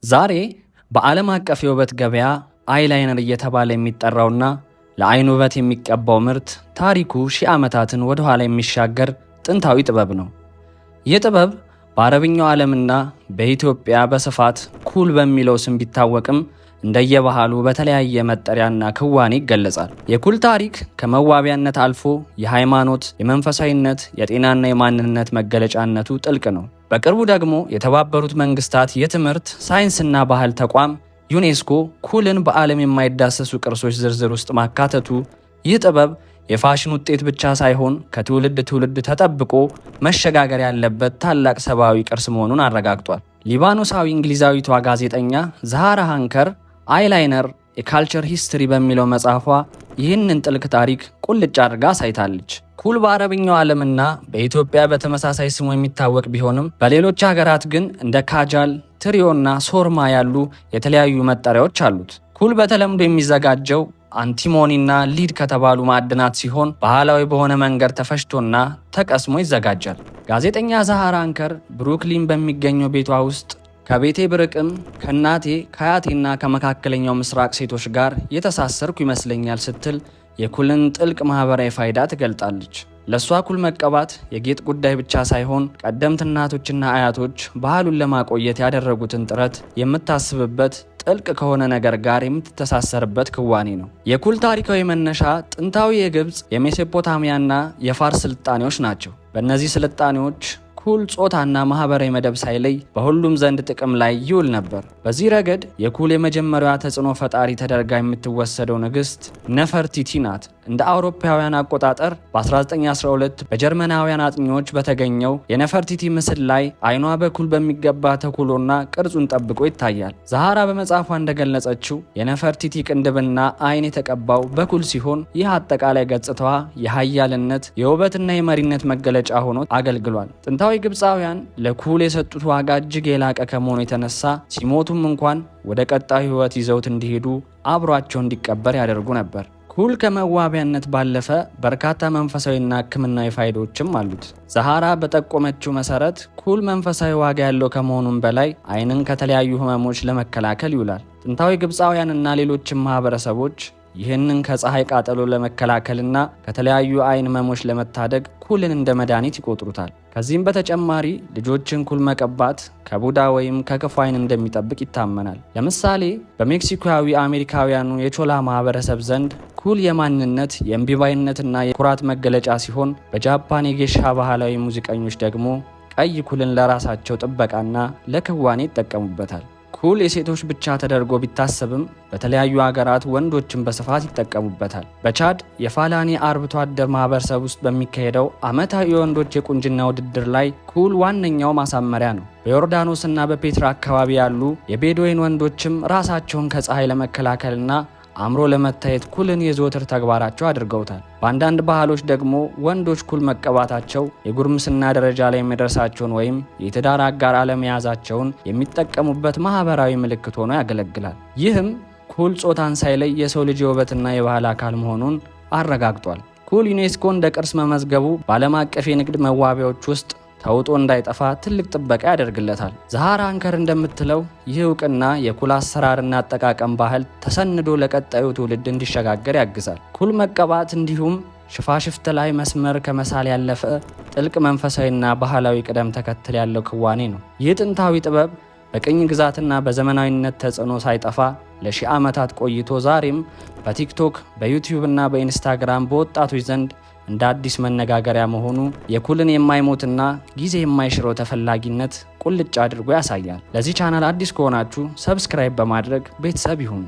ዛሬ በዓለም አቀፍ የውበት ገበያ eyeliner እየተባለ የሚጠራውና ለአይን ውበት የሚቀባው ምርት ታሪኩ ሺህ ዓመታትን ወደ ኋላ የሚሻገር ጥንታዊ ጥበብ ነው። ይህ ጥበብ በአረብኛው ዓለምና በኢትዮጵያ በስፋት ኩል በሚለው ስም ቢታወቅም፣ እንደየባህሉ በተለያየ መጠሪያና ክዋኔ ይገለጻል። የኩል ታሪክ ከመዋቢያነት አልፎ የሃይማኖት፣ የመንፈሳዊነት፣ የጤናና የማንነት መገለጫነቱ ጥልቅ ነው። በቅርቡ ደግሞ የተባበሩት መንግስታት የትምህርት፣ ሳይንስና ባህል ተቋም ዩኔስኮ ኩልን በዓለም የማይዳሰሱ ቅርሶች ዝርዝር ውስጥ ማካተቱ ይህ ጥበብ የፋሽን ውጤት ብቻ ሳይሆን ከትውልድ ትውልድ ተጠብቆ መሸጋገር ያለበት ታላቅ ሰብአዊ ቅርስ መሆኑን አረጋግጧል። ሊባኖሳዊ እንግሊዛዊቷ ጋዜጠኛ ዛሃራ ሃንከር "Eyeliner: A Cultural History" በሚለው መጽሐፏ ይህንን ጥልቅ ታሪክ ቁልጭ አድርጋ አሳይታለች። ኩል በአረብኛው ዓለምና በኢትዮጵያ በተመሳሳይ ስሙ የሚታወቅ ቢሆንም፣ በሌሎች ሀገራት ግን እንደ ካጃል፣ ትሪዮና ሶርማ ያሉ የተለያዩ መጠሪያዎች አሉት። ኩል በተለምዶ የሚዘጋጀው antimony ና lead ከተባሉ ማዕድናት ሲሆን፣ ባህላዊ በሆነ መንገድ ተፈጭቶና ተቀስሞ ይዘጋጃል። ጋዜጠኛ ዛሃራ አንከር ብሩክሊን በሚገኘው ቤቷ ውስጥ "ከቤቴ ብርቅም ከእናቴ፣ ከአያቴና ከመካከለኛው ምስራቅ ሴቶች ጋር የተሳሰርኩ ይመስለኛል" ስትል የኩልን ጥልቅ ማህበራዊ ፋይዳ ትገልጣለች። ለእሷ ኩል መቀባት የጌጥ ጉዳይ ብቻ ሳይሆን፣ ቀደምት እናቶችና አያቶች ባህሉን ለማቆየት ያደረጉትን ጥረት የምታስብበት፣ ጥልቅ ከሆነ ነገር ጋር የምትተሳሰርበት ክዋኔ ነው። የኩል ታሪካዊ መነሻ ጥንታዊ የግብፅ፣ የሜሶፖታሚያና የፋርስ ስልጣኔዎች ናቸው። በእነዚህ ስልጣኔዎች ኩል ጾታና ማህበራዊ መደብ ሳይለይ በሁሉም ዘንድ ጥቅም ላይ ይውል ነበር። በዚህ ረገድ የኩል የመጀመሪያዋ ተጽዕኖ ፈጣሪ ተደርጋ የምትወሰደው ንግስት ነፈርቲቲ ናት። እንደ አውሮፓውያን አቆጣጠር በ1912 በጀርመናውያን አጥኚዎች በተገኘው የነፈርቲቲ ምስል ላይ አይኗ በኩል በሚገባ ተኩሎና ቅርጹን ጠብቆ ይታያል። ዛሃራ በመጽሐፏ እንደገለጸችው፣ የነፈርቲቲ ቅንድብና አይን የተቀባው በኩል ሲሆን፣ ይህ አጠቃላይ ገጽታዋ የሀያልነት፣ የውበትና የመሪነት መገለጫ ሆኖ አገልግሏል። ጥንታዊ ግብፃውያን ለኩል የሰጡት ዋጋ እጅግ የላቀ ከመሆኑ የተነሳ፣ ሲሞቱም እንኳን ወደ ቀጣዩ ሕይወት ይዘውት እንዲሄዱ አብሯቸው እንዲቀበር ያደርጉ ነበር። ኩል ከመዋቢያነት ባለፈ በርካታ መንፈሳዊና ሕክምናዊ ፋይዳዎችም አሉት። ዛሃራ በጠቆመችው መሰረት፣ ኩል መንፈሳዊ ዋጋ ያለው ከመሆኑም በላይ አይንን ከተለያዩ ህመሞች ለመከላከል ይውላል። ጥንታዊ ግብፃውያንና ሌሎችም ማህበረሰቦች ይህንን ከፀሐይ ቃጠሎ ለመከላከልና ከተለያዩ አይን ህመሞች ለመታደግ ኩልን እንደ መድኃኒት ይቆጥሩታል። ከዚህም በተጨማሪ ልጆችን ኩል መቀባት ከቡዳ ወይም ከክፉ አይን እንደሚጠብቅ ይታመናል። ለምሳሌ በሜክሲኮዊ አሜሪካውያኑ የቾላ ማህበረሰብ ዘንድ ኩል የማንነት፣ የእምቢባይነትና የኩራት መገለጫ ሲሆን፣ በጃፓን የጌሻ ባህላዊ ሙዚቀኞች ደግሞ ቀይ ኩልን ለራሳቸው ጥበቃና ለክዋኔ ይጠቀሙበታል። ኩል የሴቶች ብቻ ተደርጎ ቢታሰብም፣ በተለያዩ ሀገራት ወንዶችም በስፋት ይጠቀሙበታል። በቻድ የፋላኒ አርብቶ አደር ማህበረሰብ ውስጥ በሚካሄደው ዓመታዊ የወንዶች የቁንጅና ውድድር ላይ ኩል ዋነኛው ማሳመሪያ ነው። በዮርዳኖስና በፔትራ አካባቢ ያሉ የቤዶይን ወንዶችም ራሳቸውን ከፀሐይ ለመከላከልና አምሮ ለመታየት ኩልን የዘወትር ተግባራቸው አድርገውታል። በአንዳንድ ባህሎች ደግሞ ወንዶች ኩል መቀባታቸው የጉርምስና ደረጃ ላይ መድረሳቸውን ወይም የትዳር አጋር አለመያዛቸውን የሚጠቀሙበት ማህበራዊ ምልክት ሆኖ ያገለግላል። ይህም ኩል ጾታን ሳይለይ የሰው ልጅ የውበትና የባህል አካል መሆኑን አረጋግጧል። ኩል ዩኔስኮ እንደ ቅርስ መመዝገቡ በዓለም አቀፍ የንግድ መዋቢያዎች ውስጥ ተውጦ እንዳይጠፋ ትልቅ ጥበቃ ያደርግለታል። ዛሃራ አንከር እንደምትለው፣ ይህ እውቅና የኩል አሰራርና አጠቃቀም ባህል ተሰንዶ ለቀጣዩ ትውልድ እንዲሸጋገር ያግዛል። ኩል መቀባት እንዲሁም ሽፋሽፍት ላይ መስመር ከመሳል ያለፈ ጥልቅ መንፈሳዊና ባህላዊ ቅደም ተከተል ያለው ክዋኔ ነው። ይህ ጥንታዊ ጥበብ በቅኝ ግዛትና በዘመናዊነት ተጽዕኖ ሳይጠፋ ለሺህ ዓመታት ቆይቶ፣ ዛሬም በቲክቶክ፣ በዩቲዩብ እና በኢንስታግራም በወጣቶች ዘንድ እንደ አዲስ መነጋገሪያ መሆኑ የኩልን የማይሞትና ጊዜ የማይሽረው ተፈላጊነት ቁልጭ አድርጎ ያሳያል። ለዚህ ቻናል አዲስ ከሆናችሁ subscribe በማድረግ ቤተሰብ ይሁኑ።